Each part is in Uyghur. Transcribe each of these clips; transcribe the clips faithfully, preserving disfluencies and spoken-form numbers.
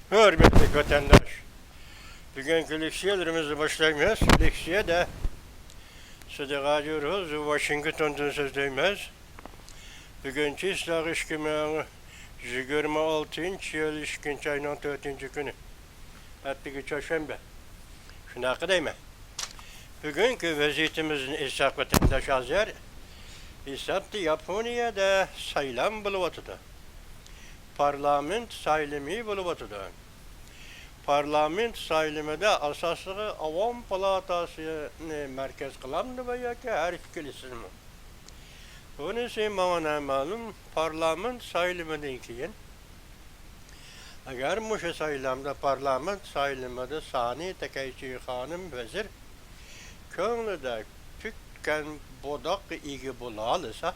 ھۆرمەتلىك ۋەتەنداش، بۈگۈنكى لېكسىيەلىرىمىزنى باشلايمىز. لېكسىيەدە سىدىق ھاجى ئورۇز ۋاشىنگتوندىن سۆزلەيمىز. بۈگۈن چىسلاغ ئىككى مىڭ يىگىرمە ئالتىنچى يىل ئىككىنچى ئاينىڭ تۆتىنچى كۈنى، ھەپتىگە چارشەنبە. شۇنداق دەيمەن. بۈگۈنكى ۋەزىيىتىمىزنى ئېيتساق، ۋەتەنداش ھازىر ھېسابتا ياپونىيەدە سايلام بولۇۋاتىدۇ. پارلامېنت سايلىمى بولۇۋاتىدۇ. پارلامېنت سايلىمىدا ئاساسلىقى ئاۋام پالاتاسىنى مەركەز قىلامدۇ ياكى ھەرىكەتلىشىمۇ؟ بۇنىسى ماڭا نامەلۇم. پارلامېنت سايلىمىدىن كېيىن، ئەگەر مۇشۇ سايلامدا، پارلامېنت سايلىمىدا سانى تەكەيچى خانىم ۋەزىر كۆڭلىدە پۈتكەن بۇداققا ئىگە بولالىسا،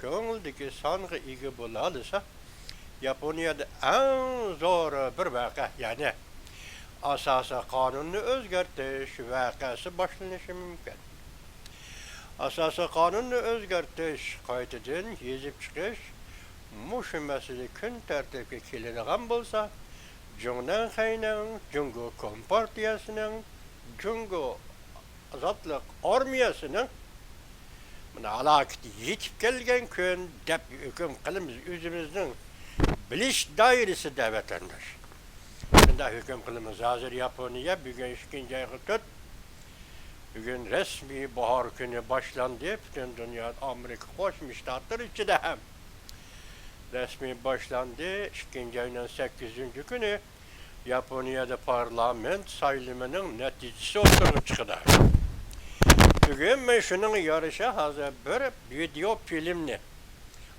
كۆڭلىدىكى سانغا ئىگە بولالىسا، ياپونىيەدە ئەڭ زور بىر ۋەقە، يەنى ئاساسىي قانۇننى ئۆزگەرتىش ۋەقەسى باشلىنىشى مۇمكىن. ئاساسىي قانۇننى ئۆزگەرتىش، قايتىدىن يېزىپ چىقىش، مۇشۇ مەسىلە كۈن تەرتىپكە كېلىدىغان بولسا، جۇڭنەنخەينىڭ، جۇڭگو كومپارتىيەسىنىڭ، جۇڭگو ئازادلىق ئارمىيەسىنىڭ مانا ھالاكىتى يېتىپ كەلگەن كۈن دەپ ھۆكۈم قىلىمىز، ئۆزىمىزنىڭ بىلىش دائىرىسىدە، ۋەتەنداش. شۇنداق ھۆكۈم قىلىمىز. ھازىر ياپونىيە بۈگۈن ئىككىنچى ئايغا تۆت. بۈگۈن رەسمىي باھار كۈنى باشلاندى. پۈتۈن دۇنيا، ئامېرىكا قوشما شتاتلىرى ئىچىدە ھەم رەسمىي باشلاندى. ئىككىنچى ئاينىڭ سەككىزىنچى كۈنى ياپونىيەدە پارلامېنت سايلىمىنىڭ نەتىجىسى ئوتتۇرىغا چىقىدۇ. بۈگۈن مەن شۇنىڭغا يارىشا ھازىر بىر ۋىدېئو فىلىمنى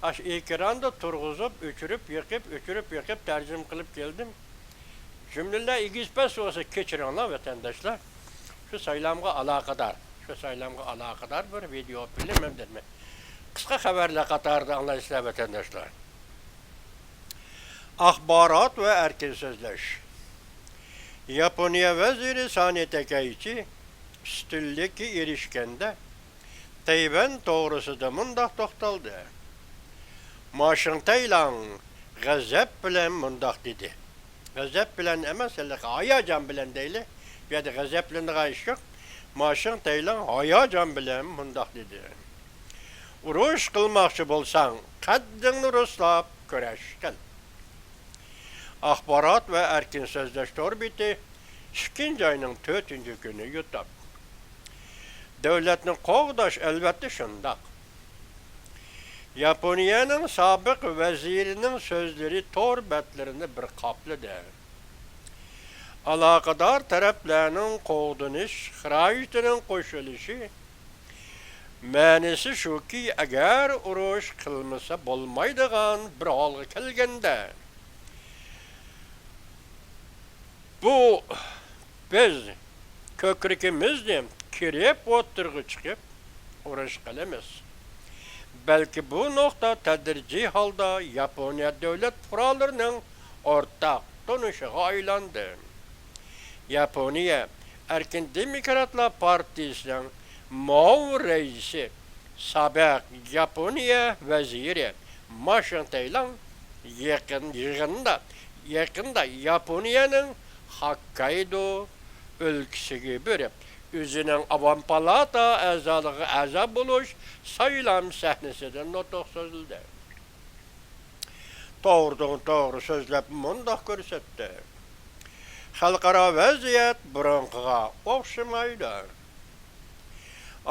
ئاشۇ ئېكراندا تۇرغۇزۇپ، ئۆچۈرۈپ، يېقىپ، ئۆچۈرۈپ، يېقىپ تەرجىمە قىلىپ كەلدىم. جۈملىلەر ئېگىز-پەس بولسا كەچۈرۈڭلار، ۋەتەنداشلار. شۇ سايلامغا ئالاقىدار، شۇ سايلامغا ئالاقىدار بىر ۋىدېئو فىلىم ھەم دېمە قىسقا خەۋەرلەر قاتارىدا ئاڭلايسىلەر، ۋەتەنداشلار. ئاخبارات ۋە ئەركىن سۆزلەش. ياپونىيە ۋەزىرى سانى تەكەيچى ئۈستۈنلۈككە ئېرىشكەندە، تەيۋەن توغرىسىدا مۇنداق توختالدى. ما شىڭتەيلاڭ غەزەپ بىلەن مۇنداق دېدى. غەزەپ بىلەن ئەمەس، ھېلىقى ھاياجان بىلەن دەيلى. بۇ يەردە غەزەپلىنىدىغان ئىش يوق. ما شىڭتەيلاڭ ھاياجان بىلەن مۇنداق دېدى. ئۇرۇش قىلماقچى بولساڭ، قەددىڭنى رۇسلاپ كۈرەش قىل. ئاخبارات ۋە ئەركىن سۆزلەش تور بېتى، ئىككىنچى ئاينىڭ تۆتىنچى كۈنى يۇتۇپ. دۆلەتنى قوغداش ئەلۋەتتە شۇنداق. ياپونىيەنىڭ سابىق ۋەزىرىنىڭ سۆزلىرى تور بەتلىرىنى بىر قاپلىدى. ئالاقىدار تەرەپلەرنىڭ قوغدىنىش خىراجىتىنىڭ قوشۇلۇشى مەنىسى شۇكى، ئەگەر ئۇرۇش قىلمىسا بولمايدىغان بىر ھالغا كەلگەندە، بۇ بىز كۆكرىكىمىزنى كېرىپ ئوتتۇرىغا چىقىپ ئۇرۇش قىلىمىز. بەلكى بۇ نۇقتا تەدرىجىي ھالدا ياپونىيە دۆلەت پۇقرالىرىنىڭ ئورتاق تونۇشىغا ئايلاندى. ياپونىيە ئەركىن دېموكراتلار پارتىيىسىنىڭ ماۋۇ رەئىسى، سابىق ياپونىيە ۋەزىرى ما شىڭتەيلاڭ يېقىن يىغىندا، يېقىندا ياپونىيەنىڭ خوككايدو ئۆلكىسىگە بېرىپ، ئۆزىنىڭ ئاۋام پالاتا ئەزالىقىغا ئەزا بولۇش سايلام سەھنىسىدە نۇتۇق سۆزلىدى. توغرىدىن توغرا سۆزلەپ مۇنداق كۆرسەتتى: خەلقئارا ۋەزىيەت بۇرۇنقىغا ئوخشىمايدۇ.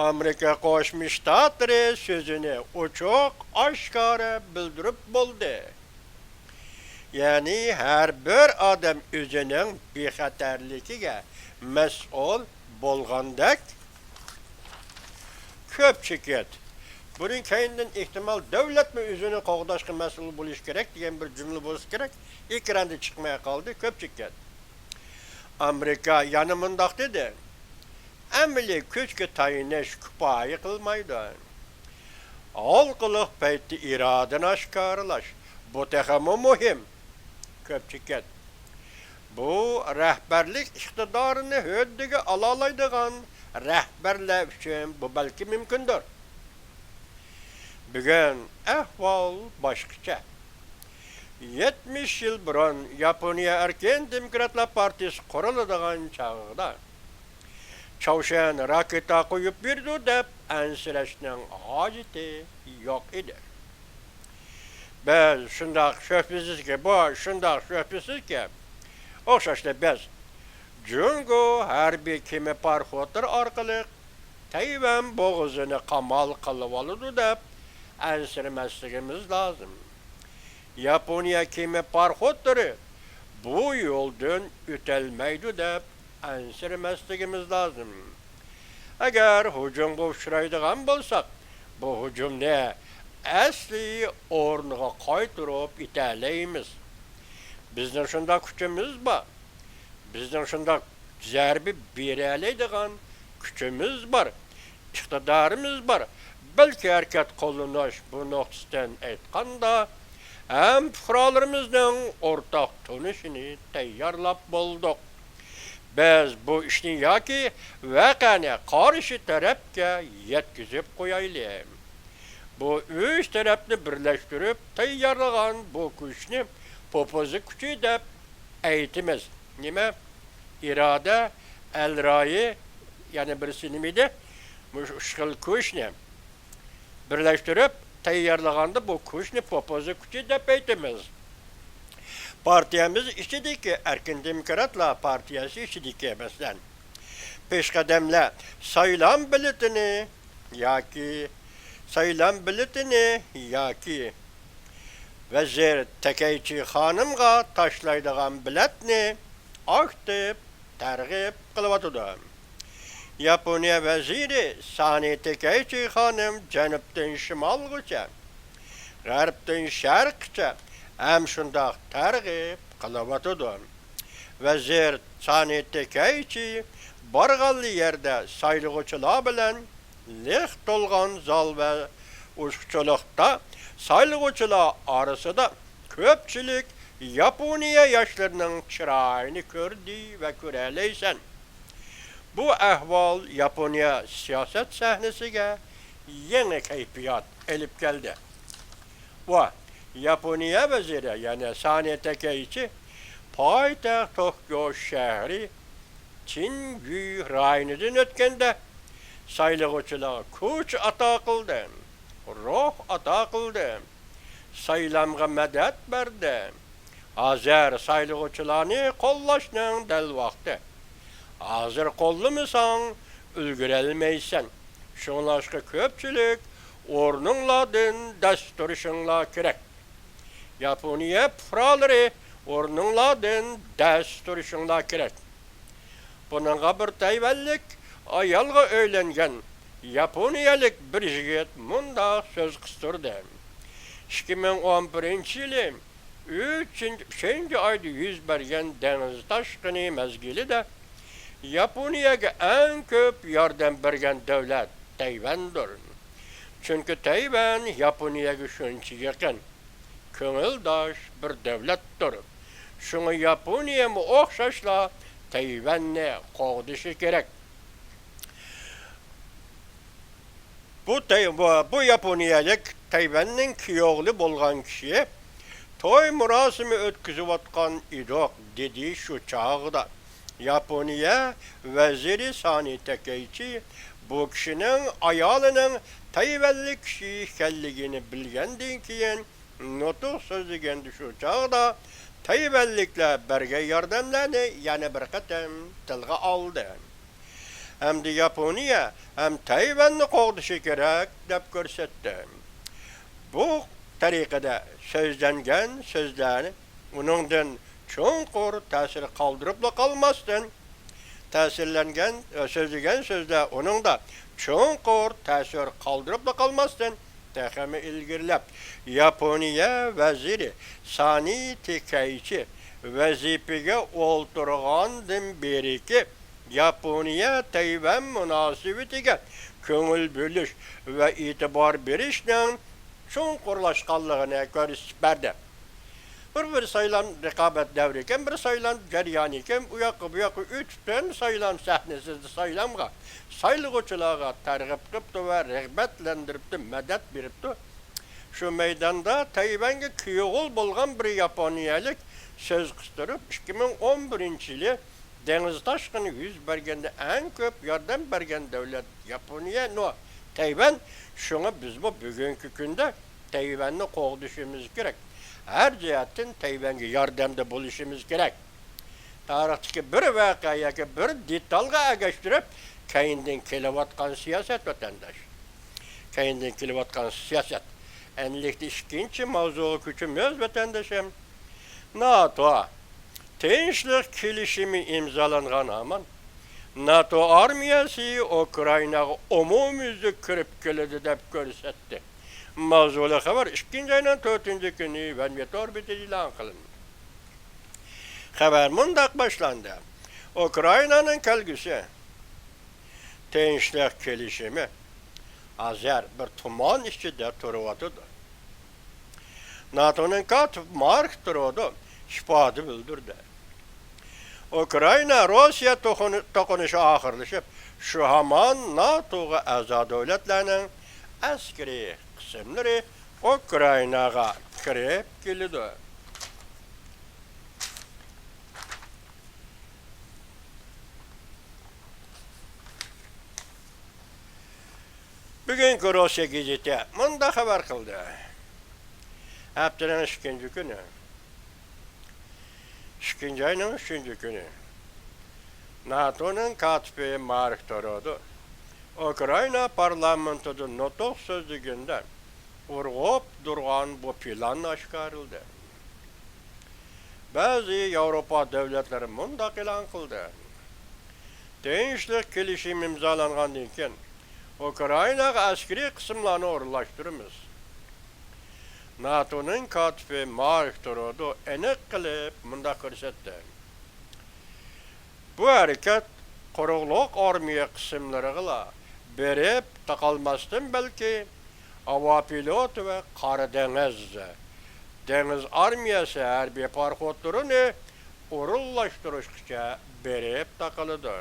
ئامېرىكا قوشما شتاتلىرى سۆزىنى ئوچۇق ئاشكارا بىلدۈرۈپ بولدى. يەنى ھەر بىر ئادەم ئۆزىنىڭ بىخەتەرلىكىگە مەسئۇل بولغاندەك. كۆپ چېكىت. بۇنىڭ كەينىدىن ئېھتىمال دۆلەتمۇ ئۆزىنى قوغداشقا مەسئۇل بولۇشى كېرەك دېگەن بىر جۈملە بولسا كېرەك، ئېكراندا چىقماي قالدى. كۆپ چېكىت. ئامېرىكا يەنە مۇنداق دېدى: ئەمەلىي كۈچكە تايىنىش كۇپايە قىلمايدۇ. ھالقىلىق پەيتتە ئىرادىنى ئاشكارىلاش، بۇ تېخىمۇ مۇھىم. كۆپ چېكىت. بۇ رەھبەرلىك ئىقتىدارىنى ھۆددىگە ئالالايدىغان رەھبەرلەر ئۈچۈن بۇ بەلكى مۇمكىندۇر. بۈگۈن ئەھۋال باشقىچە. يەتمىش يىل بۇرۇن ياپونىيە ئەركىن دېموكراتلار پارتىيىسى قۇرۇلىدىغان چاغدا، چاۋشيەن راكېتا قويۇپ بېرىدۇ دەپ ئەنسىرەشنىڭ ھاجىتى يوق ئىدى. بىز شۇنداق شۈبھىسىزكى، بۇ شۇنداق شۈبھىسىزكى، ئوخشاشلا بىز جۇڭگو ھەربىي كېمە پاراخوتلىرى ئارقىلىق تەيۋەن بوغۇزىنى قامال قىلىۋالىدۇ دەپ ئەنسىرىمەسلىكىمىز لازىم. ياپونىيە كېمە پاراخوتلىرى بۇ يولدىن ئۆتەلمەيدۇ دەپ ئەنسىرىمەسلىكىمىز لازىم. ئەگەر ھۇجۇمغا ئۇچرايدىغان بولساق، بۇ ھۇجۇمنى ئەسلى ئورنىغا قايتۇرۇپ يېتەلەيمىز. بىزنىڭ شۇنداق كۈچىمىز بار. بىزنىڭ شۇنداق زەربە بېرەلەيدىغان كۈچىمىز بار، ئىقتىدارىمىز بار. بەلكى ھەرىكەت قوللىنىش بۇ نۇقتىسىدىن ئېيتقاندا، ھەم پۇقرالىرىمىزنىڭ ئورتاق تونۇشىنى تەييارلاپ بولدۇق. بىز بۇ ئىشنى ياكى ۋەقەنى قارشى تەرەپكە يەتكۈزۈپ قويايلى. بۇ ئۈچ تەرەپنى بىرلەشتۈرۈپ تەييارلىغان بۇ كۈچنى پوپوزا كۈچى دەپ ئېيتىمىز. نېمە؟ ئىرادە، ئەل رايى، يەنە بىرسى نېمە ئىدى؟ مۇشۇ ئۈچ خىل كۈچنى بىرلەشتۈرۈپ تەييارلىغاندا بۇ كۈچنى پوپوزا كۈچى دەپ ئېيتىمىز. پارتىيەمىز ئىچىدىكى، ئەركىن دېموكراتلار پارتىيەسى ئىچىدىكى، مەسىلەن، پېشقەدەملەر سايلام بېلىتىنى ياكى، سايلام بېلىتىنى ياكى ۋەزىر تەكەيچى خانىمغا تاشلايدىغان بېلەتنى ئاكتىپ تەرغىب قىلىۋاتىدۇ. ياپونىيە ۋەزىرى سانى تېكەيچى خانىم جەنۇبتىن شىمالغىچە، غەربتىن شەرققىچە ھەم شۇنداق تەرغىب قىلىۋاتىدۇ. ۋەزىر سانى تېكەيچى بارغانلا يەردە سايلىغۇچىلار بىلەن لىق تولغان زال ۋە ئۇچقۇچىلىقتا سايلىغۇچىلار ئارىسىدا كۆپچىلىك ياپونىيە ياشلىرىنىڭ چىرايىنى كۆردى ۋە كۆرەلەيسەن. بۇ ئەھۋال ياپونىيە سىياسەت سەھنىسىگە يېڭى كەيپىيات ئېلىپ كەلدى. ۋە ياپونىيە ۋەزىرى، يەنى سانى تەكەيچى پايتەخت توكيو شەھىرى چىنگۈي رايونىدىن ئۆتكەندە، سايلىغۇچىلارغا كۇچ ئاتا قىلدى، روھ ئاتا قىلدى، سايلامغا مەدەت بەردى. ھازىر سايلىغۇچىلارنى قوللاشنىڭ دەل ۋاقتى. ھازىر قوللىمىساڭ، ئۈلگۈرەلمەيسەن. شۇڭلاشقا كۆپچىلىك ئورنۇڭلاردىن دەس تۇرۇشۇڭلار كېرەك. ياپونىيە پۇقرالىرى، ئورنۇڭلاردىن دەس تۇرۇشۇڭلار كېرەك. بۇنىڭغا بىر تەيۋەنلىك ئايالغا ئۆيلەنگەن ياپونىيەلىك بىر يىگىت مۇنداق سۆز قىستۇردى: ئىككى مىڭ ئون بىرىنچى يىلى ئۈچىنچى، ئۈچىنچى ئايدا يۈز بەرگەن دېڭىز تاشقىنى مەزگىلىدە ياپونىيەگە ئەڭ كۆپ ياردەم بەرگەن دۆلەت تەيۋەندۇر. چۈنكى تەيۋەن ياپونىيەگە شۇنچە يېقىن، كۆڭۈلداش بىر دۆلەتتۇر. شۇڭا ياپونىيەمۇ ئوخشاشلا تەيۋەننى قوغدىشى كېرەك. بۇ تەي-، بۇ، بۇ ياپونىيەلىك تەيۋەننىڭ كۈيئوغلى بولغان كىشى توي مۇراسىمى ئۆتكۈزۈۋاتقان ئىدۇق، دېدى شۇ چاغدا. ياپونىيە ۋەزىرى سانى تەكەيچى بۇ كىشىنىڭ ئايالىنىڭ تەيۋەنلىك كىشى ئىكەنلىكىنى بىلگەندىن كېيىن، نۇتۇق سۆزلىگەندە شۇ چاغدا تەيۋەنلىكلەر بەرگەن ياردەملەرنى يەنە بىر قېتىم تىلغا ئالدى. ھەمدە ياپونىيە ھەم تەيۋەننى قوغدىشى كېرەك، دەپ كۆرسەتتى. بۇ تەرىقىدە سۆزلەنگەن سۆزلەر ئۇنىڭدىن چوڭقۇر تەسىر قالدۇرۇپلا قالماستىن، تەسىرلەنگەن، سۆزلىگەن سۆزلەر ئۇنىڭدا چوڭقۇر تەسىر قالدۇرۇپلا قالماستىن، تېخىمۇ ئىلگىرىلەپ، ياپونىيە ۋەزىرى سانى تېكەيچى ۋەزىپىگە ئولتۇرغاندىن بېرىكى ياپونىيە تەيۋەن مۇناسىۋىتىگە كۆڭۈل بۆلۈش ۋە ئېتىبار بېرىشنىڭ چوڭقۇرلاشقانلىقىنى كۆرسىتىپ بەردى. بىر، بىر سايلام رىقابەت دەۋرى ئىكەن، بىر سايلام جەريانى ئىكەن، ئۇ ياققا، بۇ ياققا ئۆتۈپ تۇرۇپ سايلام سەھنىسىدە سايلامغا، سايلىغۇچىلارغا تەرغىب قىپتۇ ۋە رىغبەتلەندۈرۈپتۇ، مەدەت بېرىپتۇ. شۇ مەيداندا تەيۋەنگە كۈيئوغۇل بولغان بىر ياپونىيەلىك سۆز قىستۇرۇپ، ئىككى مىڭ ئون بىرىنچى يىلى دېڭىز تاشقىنى يۈز بەرگەندە ئەڭ كۆپ ياردەم بەرگەن دۆلەت ياپونىيە، نو، تەيۋەن. شۇڭا بىزمۇ بۈگۈنكى كۈندە تەيۋەننى قوغدىشىمىز كېرەك. ھەر جەھەتتىن تەيۋەنگە ياردەمدە بولۇشىمىز كېرەك. تارىختىكى بىر ۋەقە ياكى بىر دېتالغا ئەگەشتۈرۈپ، كەينىدىن كېلىۋاتقان سىياسەت، ۋەتەنداش. كەينىدىن كېلىۋاتقان سىياسەت. ئەنلىكتە ئىككىنچى ماۋزۇغا كۆچىمىز، ۋەتەندىشىم. ناتو. تىنچلىق كېلىشىمى ئىمزالانغان ھامان، ناتو ئارمىيەسى ئۇكرائىناغا ئومۇميۈزلۈك كىرىپ كېلىدۇ، دەپ كۆرسەتتى. ماۋزۇلۇق خەۋەر ئىككىنچى ئاينىڭ تۆتىنچى كۈنى ۋەنميە تور بېتىدە ئېلان قىلىندى. خەۋەر مۇنداق باشلاندى: ئۇكرائىنانىڭ كەلگۈسى، تىنچلىق كېلىشىمى ھازىر بىر تۇمان ئىچىدە تۇرۇۋاتىدۇ. ناتونىڭ كاتىپى مارك ترودو ئىپادە بىلدۈردى. ئۇكرائىنا روسىيە توقۇنۇ-، توقۇنۇشى ئاخىرلىشىپ، شۇ ھامان ناتوغا ئەزا دۆلەتلەرنىڭ ئەسكىرىي قىسىملىرى ئۇكرائىناغا كىرىپ كېلىدۇ. بۈگۈنكى روسىيە گېزىتى مۇنداق خەۋەر قىلدى. ھەپتىنىڭ ئىككىنچى كۈنى، ئىككىنچى ئاينىڭ ئۈچىنچى كۈنى، ناتونىڭ كاتىپى مارك تورودو ئۇكرائىنا پارلامېنتىدا نۇتۇق سۆزلىگىنىدە ئۇرغۇپ تۇرغان بۇ پىلاننى ئاشكارىلىدى. بەزى ياۋروپا دۆلەتلىرى مۇنداق ئېلان قىلدى: تىنچلىق كېلىشىمى ئىمزالانغاندىن كېيىن، ئۇكرائىناغا ئەسكىرىي قىسىملارنى ئورۇنلاشتۇرىمىز. ناتونىڭ كاتىپى مارك ترودو ئېنىق قىلىپ مۇنداق كۆرسەتتى: بۇ ھەرىكەت قۇرۇقلۇق ئارمىيە قىسىملىرىغىلا بېرىپ تاقالماستىن، بەلكى ھاۋا پىلوتى ۋە قارا دېڭىز، دېڭىز ئارمىيەسى ھەربىي پاراخوتلىرىنى ئورۇنلاشتۇرۇشقىچە بېرىپ تاقىلىدۇ.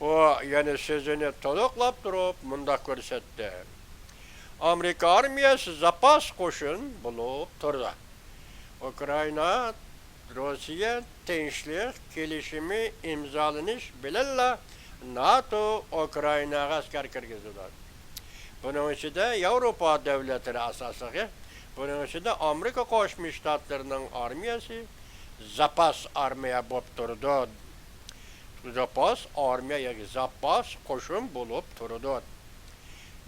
ئۇ يەنە سۆزىنى تولۇقلاپ تۇرۇپ مۇنداق كۆرسەتتى: ئامېرىكا ئارمىيەسى زاپاس قوشۇن بولۇپ تۇرىدۇ. ئۇكرائىنا، روسىيە تىنچلىق كېلىشىمى ئىمزالىنىش بىلەنلا ناتو ئۇكرائىناغا ئەسكەر كىرگۈزىدۇ. بۇنىڭ ئىچىدە ياۋروپا دۆلەتلىرى ئاساسلىقى، بۇنىڭ ئىچىدە ئامېرىكا قوشما شتاتلىرىنىڭ ئارمىيەسى زاپاس ئارمىيە بولۇپ تۇرىدۇ. زاپاس ئارمىيە ياكى زاپاس قوشۇن بولۇپ تۇرىدۇ.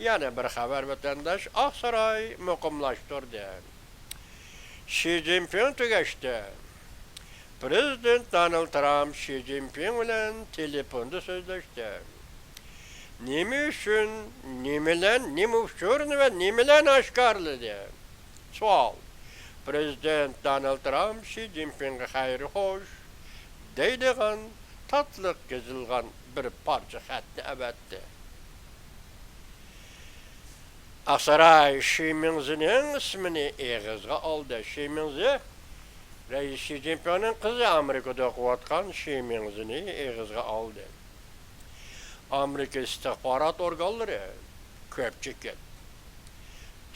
يەنە بىر خەۋەر، ۋەتەنداش، ئاقساراي مۇقىملاشتۇردى. شى جىنپىڭ تۈگەشتى. پىرېزىدېنت دونالد ترامپ شى جىنپىڭ بىلەن تېلېفوندا سۆزلەشتى. نېمە ئۈچۈن، نېمىلەر، نېمە ئۇچۇرنى ۋە نېمىلەرنى ئاشكارىلىدى؟ سوئال. پىرېزىدېنت دونالد ترامپ شى جىنپىڭغا «خەير خوش» دەيدىغان تاتلىق يېزىلغان بىر پارچە خەتنى ئەۋەتتى. ئاقساراي شى مىڭزىنىڭ ئىسمىنى ئېغىزغا ئالدى. شى مىڭزى، رەئىس شى جىنپىڭنىڭ قىزى، ئامېرىكىدا ئوقۇۋاتقان شى مىڭزىنى ئېغىزغا ئالدى. ئامېرىكا ئىستىخبارات ئورگانلىرى كۆپ چېكىت.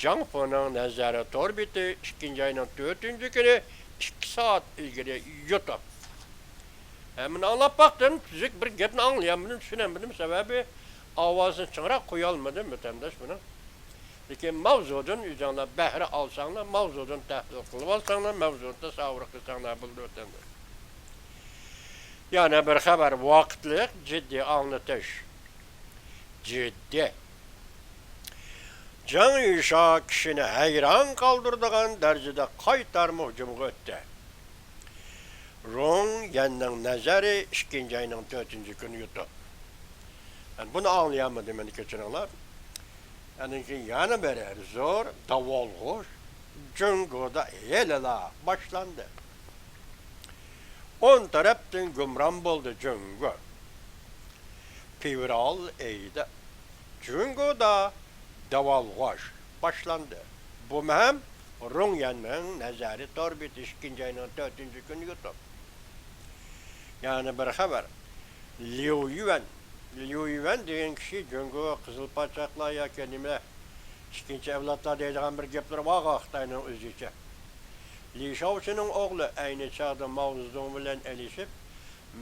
جاڭ فېنىڭ نەزەرىي تور بېتى ئىككىنچى ئاينىڭ تۆتىنچى كۈنى ئىككى سائەت ئىلگىرى يۇتۇپ. ھە، مېنى ئاڭلاپ باقتىم، تۈزۈك بىر گەپنى ئاڭلىيالمىدىم، چۈشىنەلمىدىم، سەۋەبى ئاۋازىنى چىڭراق قويالمىدىم، ۋەتەنداش، بۇنىڭ. لېكىن ماۋزۇدىن ئۆزۈڭلار بەھرە ئالساڭلار، ماۋزۇدىن تەھلىل قىلىۋالساڭلار، ماۋزۇنى تەسەۋۋۇر قىلساڭلار بولىدۇ، ۋەتەنداش. يەنە بىر خەۋەر، ۋاقىتلىق جىددىي ئاڭلىتىش. جىددىي. جاڭ يۈشا كىشىنى ھەيران قالدۇرىدىغان دەرىجىدە قايتارما ھۇجۇمغا ئۆتتى. رۇڭ يەننىڭ نەزەرى ئىككىنچى ئاينىڭ تۆتىنچى كۈنى يۇتۇپ. مەن بۇنى ئاڭلىيالمىدىم، مېنى كەچۈرۈڭلار. ئاندىن كېيىن يەنە بىر زور داۋالغۇش جۇڭگودا ھېلىلا باشلاندى. ئون تەرەپتىن گۇمران بولدى جۇڭگو. فېۋرال ئېيىدا جۇڭگودا داۋالغۇش باشلاندى. بۇمۇ ھەم رۇڭ يەننىڭ نەزەرىي تور بېتى ئىككىنچى ئاينىڭ تۆتىنچى كۈنى يۇتۇپ. يەنە بىر خەۋەر. ليۇ يۈەن. ليۇ يۈەن دېگەن كىشى جۇڭگو قىزىل پاچاقلار ياكى نېمە، ئىككىنچى ئەۋلادلار دەيدىغان بىر گەپلىرى بارغۇ خىتاينىڭ ئۆزىچە. لى شياۋچىنىڭ ئوغلى ئەينى چاغدا ماۋزېدۇڭ بىلەن ئېلىشىپ،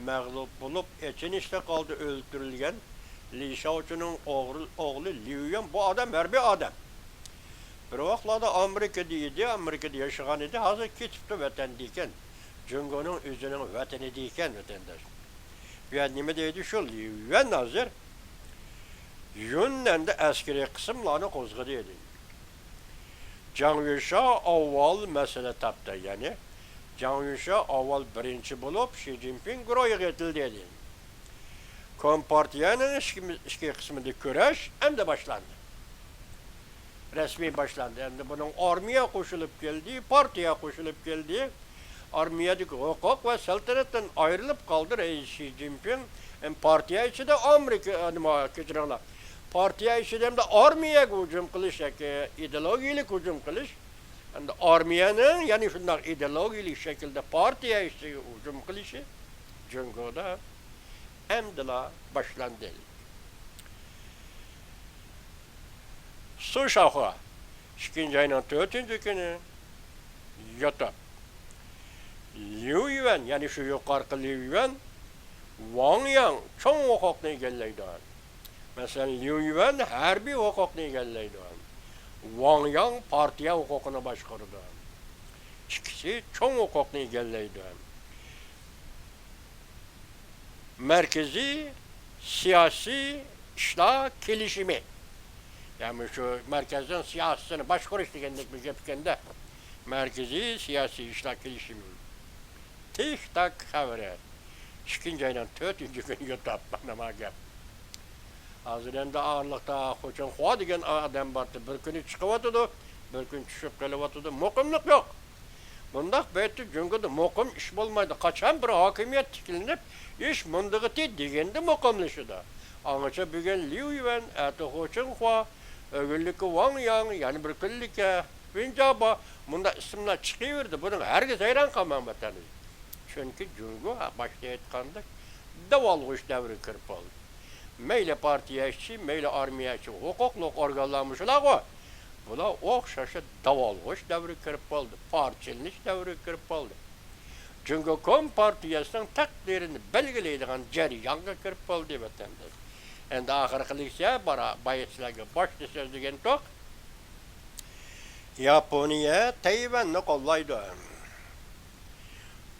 مەغلۇپ بولۇپ، ئېچىنىشلىق ھالدا ئۆلتۈرۈلگەن لى شياۋچىنىڭ ئوغرى-، ئوغلى ليۇ يۈەن، بۇ ئادەم ھەربىي ئادەم. بىر ۋاقىتلاردا ئامېرىكىدا ئىدى، ئامېرىكىدا ياشىغان ئىدى، ھازىر كېتىپتۇ ۋەتەندىكەن. جۇڭگونىڭ ئۆزىنىڭ ۋەتىنىدىكەن، ۋەتەنداش. بۇ يەردە نېمە دەيدۇ؟ شۇ ليۇ يۈەن ھازىر يۈننەندە ئەسكىرىي قىسىملارنى قوزغىدى، دېدى. جاڭ يۈشيا ئاۋۋال مەسىلە تاپتى، يەنى جاڭ يۈشيا ئاۋۋال بىرىنچى بولۇپ شى جىنپىڭ گۇرۇھىغا ئېتىلدى، دېدى. كومپارتىيەنىڭ ئىچكى، ئىچكى قىسمىدا كۈرەش ئەمدى باشلاندى. رەسمىي باشلاندى. ئەمدى بۇنىڭ ئارمىيە قوشۇلۇپ كەلدى، پارتىيە قوشۇلۇپ كەلدى. ئارمىيەدىكى ھوقۇق ۋە سەلتەنەتتىن ئايرىلىپ قالدى رەئىس شى جىنپىڭ. ئەم، پارتىيە ئىچىدە ئامېرىكا، نېمە، كەچۈرۈڭلار. پارتىيە ئىچىدە ئەمدى ئارمىيەگە ھۇجۇم قىلىش ياكى ئىدېئولوگىيەلىك ھۇجۇم قىلىش، ئەمدى ئارمىيەنىڭ يەنە شۇنداق ئىدېئولوگىيەلىك شەكىلدە پارتىيە ئىچىگە ھۇجۇم قىلىشى جۇڭگودا ئەمدىلا باشلاندى. سۇ شاخۇا، ئىككىنچى ئاينىڭ تۆتىنچى كۈنى يوتاپ. ليۇ يۈەن، يەنى شۇ يۇقىرىقى ليۇ يۈەن، ۋاڭ ياڭ چوڭ ھوقۇقنى ئىگىلەيدۇ. مەسىلەن، ليۇ يۈەن ھەربىي ھوقۇقنى ئىگىلەيدۇ. ۋاڭ ياڭ پارتىيە ھوقۇقىنى باشقۇرىدۇ. ئىككىسى چوڭ ھوقۇقنى ئىگىلەيدۇ. مەركىزىي سىياسىي ئىشلار كېلىشىمى. يەنى شۇ مەركەزنىڭ سىياسىتىنى باشقۇرۇش دېگەندەك بىر گەپ ئىكەندە. مەركىزىي سىياسىي ئىشلار كېلىشىمى. تىك تاك خەۋىرى. ئىككىنچى ئاينىڭ تۆتىنچى كۈنى يوتاپ، مانا ما گەپ. ھازىر ئەمدى ئارىلىقتا خۇچىڭخۇا دېگەن ئادەم بارتى. بىر كۈنى چىقىۋاتىدۇ، بىر كۈنى چۈشۈپ قېلىۋاتىدۇ. مۇقىملىق يوق. بۇنداق پەيتتە جۇڭگودا مۇقىم ئىش بولمايدۇ. قاچان بىر ھاكىمىيەت تىكلىنىپ، ئىش مۇندىغىتى دېگەندە مۇقىملىشىدۇ. ئاڭغىچە بۈگۈن ليۇ يۈەن، ئەتە خۇچىڭخۇا، ئۆگۈنلۈكى ۋاڭ ياڭ، يەنە بىر كۈنلۈكى ۋېن جيابا، مۇنداق ئىسىملار چىقىۋېرىدۇ. بۇنىڭغا ھەرگىز ھەيران قالماڭ، ۋەتەندىن. چۈنكى جۇڭگو باشتا ئېيتقاندەك داۋالغۇش دەۋرىگە كىرىپ بولدى. مەيلى پارتىيە ئىچى، مەيلى ئارمىيە ئىچى، ھوقۇقلۇق ئورگانلار مۇشۇلارغۇ. بۇلار ئوخشاشلا داۋالغۇش دەۋرىگە كىرىپ بولدى، پارچىلىنىش دەۋرىگە كىرىپ بولدى. جۇڭگو كومپارتىيەسىنىڭ تەقدىرىنى بەلگىلەيدىغان جەريانغا كىرىپ بولدى، ۋەتەنداش. ئەمدى ئاخىرقى لېكسىيە بارا-، بايا سىلەرگە باشتا سۆزلىگەنتۇق. ياپونىيە تەيۋەننى قوللايدۇ.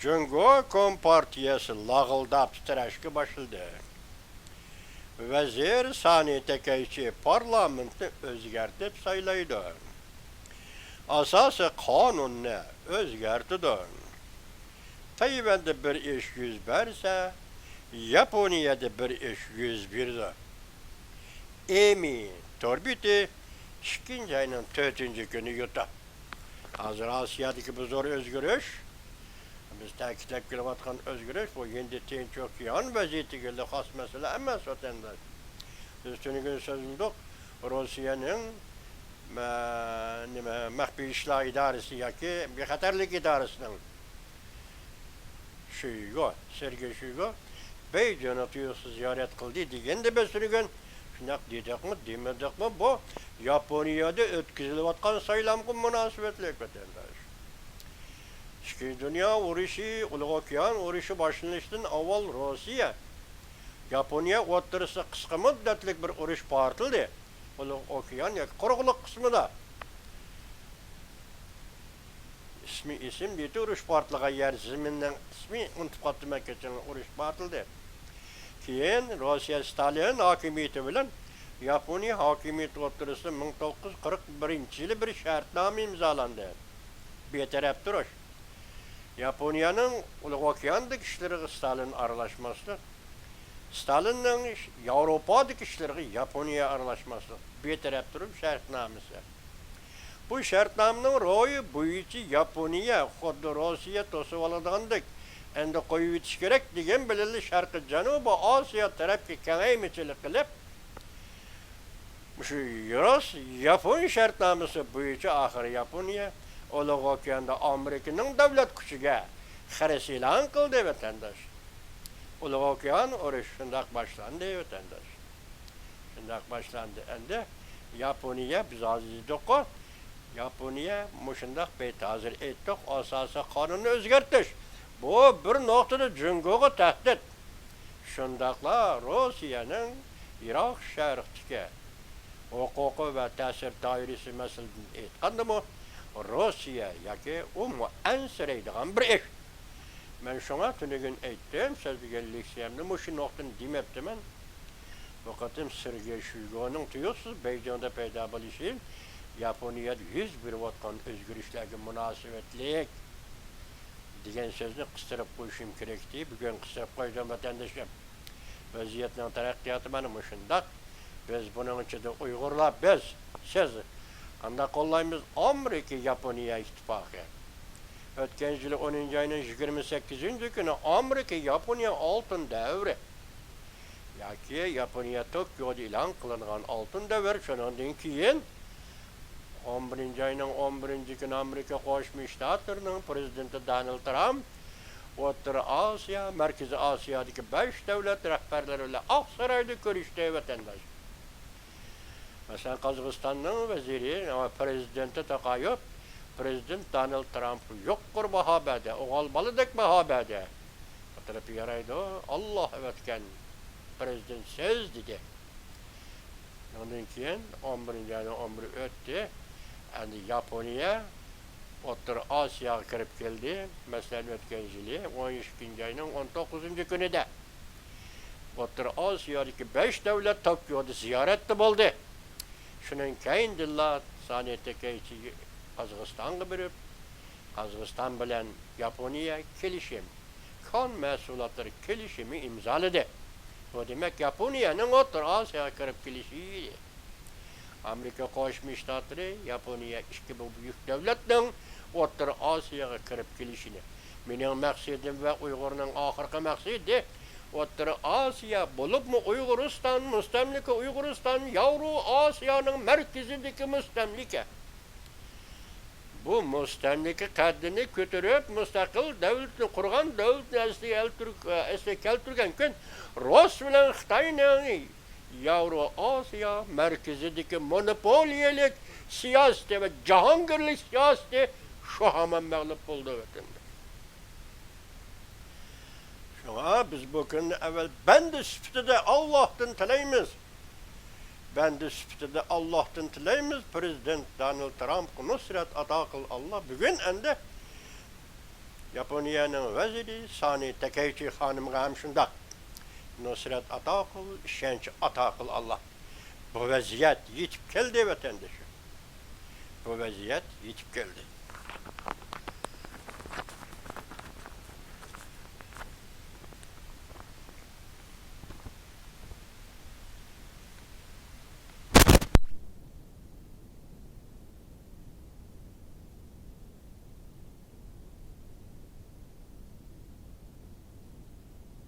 جۇڭگو كومپارتىيەسى لاغىلداپ تىترەشكە باشلىدى. ۋەزىر سانى تەكەيچى پارلامېنتنى ئۆزگەرتىپ سايلايدۇ. ئاساسىي قانۇننى ئۆزگەرتىدۇ. تەيۋەندە بىر ئىش يۈز بەرسە، ياپونىيەدە بىر ئىش يۈز بېرىدۇ. ئېمى تور بېتى، ئىككىنچى ئاينىڭ تۆتىنچى كۈنى يوتاپ. ھازىر ئاسىيادىكى بۇ زور ئۆزگىرىش، بىز تەكىتلەپ كېلىۋاتقان ئۆزگىرىش، بۇ ھىندى تىنچ ئوكيان ۋەزىيىتىگە خاس مەسىلە ئەمەس، ۋەتەنداش. بىز تۈنۈگۈن سۆزلىدۇق، روسىيەنىڭ، مە-، نېمە، مەخپىي ئىشلار ئىدارىسى ياكى بىخەتەرلىك ئىدارىسىنىڭ شويگۇ، سېرگېي شويگۇ بېيجىڭغا تۇيۇقسىز زىيارەت قىلدى دېگەندە بىز تۈنۈگۈن شۇنداق دېدۇقمۇ، دېمىدۇقمۇ، بۇ ياپونىيەدە ئۆتكۈزۈلۈۋاتقان سايلامغا مۇناسىۋەتلىك، ۋەتەنداش. ئىككىنچى دۇنيا ئۇرۇشى، ئۇلۇغ ئوكيان ئۇرۇشى باشلىنىشتىن ئاۋۋال روسىيە، ياپونىيە ئوتتۇرىسىدا قىسقا مۇددەتلىك بىر ئۇرۇش پارتلىدى. ئۇلۇغ ئوكيان ياكى قۇرۇقلۇق قىسمىدا. ئىسمى ئېسىمدە يېتى، ئۇرۇش پارتلىغان يەر زېمىننىڭ ئىسمى ئۇنتۇپ قاپتىمەن، كەچۈرۈڭ، ئۇرۇش پارتلىدى. كېيىن روسىيە ستالىن ھاكىمىيىتى بىلەن ياپونىيە ھاكىمىيىتى ئوتتۇرىسىدا مىڭ توققۇز يۈز قىرىق بىرىنچى يىلى بىر شەرتنامە ئىمزالاندى. بىتەرەپ تۇرۇش. ياپونىيەنىڭ ئۇلۇغ ئوكياندىكى ئىشلىرىغا ستالىن ئارىلاشماسلىق. ستالىننىڭ ئىش-، ياۋروپادىكى ئىشلىرىغا ياپونىيە ئارىلاشماسلىق. بىتەرەپ تۇرۇش شەرتنامىسى. بۇ شەرتنامىنىڭ روھى بويىچە ياپونىيە خۇددى روسىيە توسۇۋالىدىغاندەك ئەمدى قويۇۋېتىش كېرەك دېگەن بىلەنلا شەرقىي جەنۇبىي ئاسىيا تەرەپكە كېڭەيمىچىلىك قىلىپ، مۇشۇ روس-ياپون شەرتنامىسى بويىچە ئاخىرى ياپونىيە ئۇلۇغ ئوكياندا ئامېرىكىنىڭ دۆلەت كۈچىگە خىرىس ئېلان قىلدى، ۋەتەنداش. ئۇلۇغ ئوكيان ئۇرۇشى شۇنداق باشلاندى، ۋەتەنداش. شۇنداق باشلاندى. ئەمدى ياپونىيە، بىز ھازىر دېدۇققۇ، ياپونىيە مۇشۇنداق بەيت، ھازىر ئېيتتۇق، ئاساسىي قانۇننى ئۆزگەرتىش. بۇ بىر نۇقتىدا جۇڭگوغا تەھدىت. شۇنداقلا روسىيەنىڭ يىراق شەرقتىكى ھوقۇقى ۋە تەسىر دائىرىسى مەسىلىدىن ئېيتقاندىمۇ، روسىيە ياكى ئۇمۇ ئەنسىرەيدىغان بىر ئىش. مەن شۇڭا تۈنۈگۈن ئېيتتىم، سۆزلىگەن لېكسىيەمدە مۇشۇ نۇقتىنى دېمەپتىمەن. بۇ قېتىم سېرگېي شويگۇنىڭ، تۇيۇقسىز بېيجىڭدا پەيدا بولۇشى ياپونىيەدە يۈز بېرىۋاتقان ئۆزگىرىشلەرگە مۇناسىۋەتلىك دېگەن سۆزنى قىستۇرۇپ قويۇشۇم كېرەكتى. بۈگۈن قىستۇرۇپ قويدۇم، ۋەتەندىشىم. ۋەزىيەتنىڭ تەرەققىياتى مانا مۇشۇنداق. بىز بۇنىڭ ئىچىدە ئۇيغۇرلار، بىز، سىز قانداق قوللايمىز؟ ئامېرىكا، ياپونىيە ئىتتىپاقى. ئۆتكەن يىلى ئونىنچى ئاينىڭ يىگىرمە سەككىزىنچى كۈنى ئامېرىكا، ياپونىيە ئالتۇن دەۋرى ياكى ياپونىيە توكيودا ئېلان قىلىنغان ئالتۇن دەۋر، شۇنىڭدىن كېيىن ئون بىرىنچى ئاينىڭ ئون بىرىنچى كۈنى ئامېرىكا قوشما شتاتلىرىنىڭ پرېزىدېنتى دونالد ترامپ ئوتتۇرا ئاسىيا، مەركىزىي ئاسىيادىكى بەش دۆلەت رەھبەرلىرى بىلەن ئاقسارايدا كۆرۈشتى، ۋەتەنداش. مەسىلەن، قازاقىستاننىڭ ۋەزىرى، پرېزىدېنتى توقايېف پرېزىدېنت دونالد ترامپقا يۇقىرى باھا بەردى، ئوغۇل بالىدەك باھا بەردى. بۇ تەرىپى يارايدۇ، ئاللا ئەۋەتكەن پرېزىدېنت سىز، دېدى. ئۇنىڭدىن كېيىن ئون بىرىنچى ئاينىڭ ئون بىرى ئۆتتى. ئەمدى ياپونىيە ئوتتۇرا ئاسىياغا كىرىپ كەلدى. مەسىلەن، ئۆتكەن يىلى ئون ئىككىنچى ئاينىڭ ئون توققۇزىنچى كۈنىدە ئوتتۇرا ئاسىيادىكى بەش دۆلەت توكيودا زىيارەتتە بولدى. شۇنىڭ كەينىدىنلا سانى تېكەيچى قازاقىستانغا بېرىپ، قازاقىستان بىلەن ياپونىيە كېلىشىم، كان مەھسۇلاتلىرى كېلىشىمى ئىمزالىدى. بۇ دېمەك، ياپونىيەنىڭ ئوتتۇرا ئاسىياغا كىرىپ كېلىشى ئىدى. ئامېرىكا قوشما شتاتلىرى، ياپونىيە ئىككى بۇ بۈيۈك دۆلەتنىڭ ئوتتۇرا ئاسىياغا كىرىپ كېلىشىنى، مېنىڭ مەقسىتىم ۋە ئۇيغۇرنىڭ ئاخىرقى مەقسىتى ئوتتۇرا ئاسىيا، بولۇپمۇ ئۇيغۇرىستان، مۇستەملىكە ئۇيغۇرىستان، ياۋرو ئاسىيانىڭ مەركىزىدىكى مۇستەملىكە. بۇ مۇستەملىكە قەددىنى كۆتۈرۈپ، مۇستەقىل دۆلىتىنى قۇرغان، دۆلىتىنى ئەسلىگە كەلتۈرگەن كۈن، رۇس بىلەن خىتاينىڭ ياۋرو ئاسىيا مەركىزىدىكى مونوپولىيەلىك سىياسىتى ۋە جاھانگىرلىك سىياسىتى شۇ ھامان مەغلۇپ بولدى، ۋەتەنداش. شۇڭا بىز بۇ كۈننى ئەۋۋەل بەندە سۈپىتىدە ئاللاھتىن تىلەيمىز. بەندە سۈپىتىدە ئاللاھتىن تىلەيمىز، پرېزىدېنت دونالد ترامپقا نۇسرەت ئاتا قىل، ئاللا. بۈگۈن ئەمدى ياپونىيەنىڭ ۋەزىرى سانى تەكەيچى خانىمغا ھەم شۇنداق نۇسرەت ئاتا قىل، ئىشەنچ ئاتا قىل، ئاللا. بۇ ۋەزىيەت يېتىپ كەلدى، ۋەتەندىشىم. بۇ ۋەزىيەت يېتىپ كەلدى.